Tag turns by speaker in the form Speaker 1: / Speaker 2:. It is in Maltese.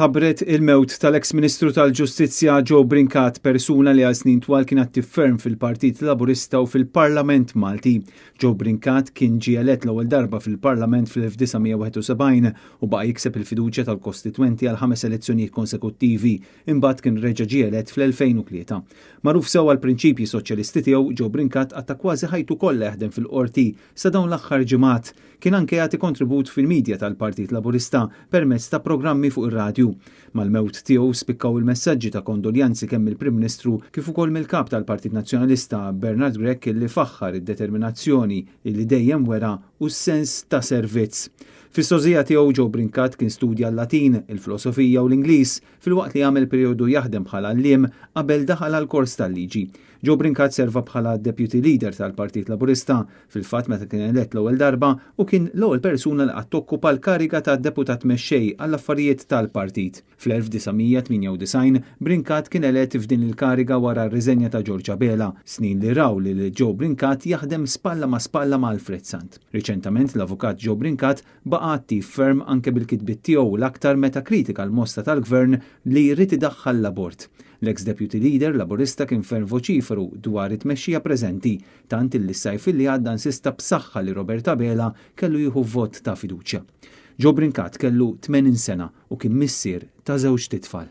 Speaker 1: Tħabbret il-mewt tal-eks Ministru tal-Ġustizzja Joe Brincat, persuna li għal snin twal kien attiv ferm fil-Partit Laburista u fil-Parlament Malti. Joe Brincat kien ġie elett l-ewwel darba fil-Parlament fl-1971 u baqa' jikseb il-fiduċja tal-kostitwenti għal ħames elezzjonijiet konsekuttivi, imbagħad kien reġa' ġie elett fl-2003. Magħruf sew għall-prinċipji soċjalisti tiegħu, Joe Brincat qatta' kważi ħajtu kollha jaħdem fil-Qorti sa dawn l-aħħar ġimgħat. Kien anke jagħti kontribut fil-midja tal-Partit Laburista permezz ta' programmi fuq ir-radju. Mal-mewt tiegħu spikkaw il-messaġġi ta' kondoljanzi kemm mill-Prim Ministru kif ukoll mill-Kap tal-Partit Nazzjonalista Bernard Grech li faħħar id-determinazzjoni li dejjem wera u s-sens ta' servizz. Fis-sogħżija tiegħu Joe Brincat kien studja l-Latin, il-Filosofija u l-Ingliż filwaqt li għamel perjodu jaħdem bħala għalliem qabel daħal għall-kors tal-liġi. Joe Brincat serva bħala Deputy Leader tal-Partit Laburista, fil-fatt meta kien elett l-ewwel darba u kien l-ewwel persuna li qatt okkupa l-kariga ta' Deputat Mexxej għall-Affarijiet tal-Partit. Fl-1998, Brincat kien elett f'din il-kariga wara r-riżenja ta' George Abela, snin li raw lil Joe Brincat jaħdem spalla ma' spalla ma' Alfred Sant. Riċentament l-Avukat Joe Brincat baqa' attiv ferm anke bil-kitbiet tiegħu l-aktar meta kritika l-mossa tal-Gvern li jrid idaħħal l-abort. L-eks Deputy Leader Laburista kien ferm voċiferu dwar it-tmexxija preżenti, tant illi s-sajf li għadda insista b'saħħa li Robert Abela kellu jieħu vot ta' fiduċja. Joe Brincat kellu 80 sena u kien missier ta' żewġt itfal.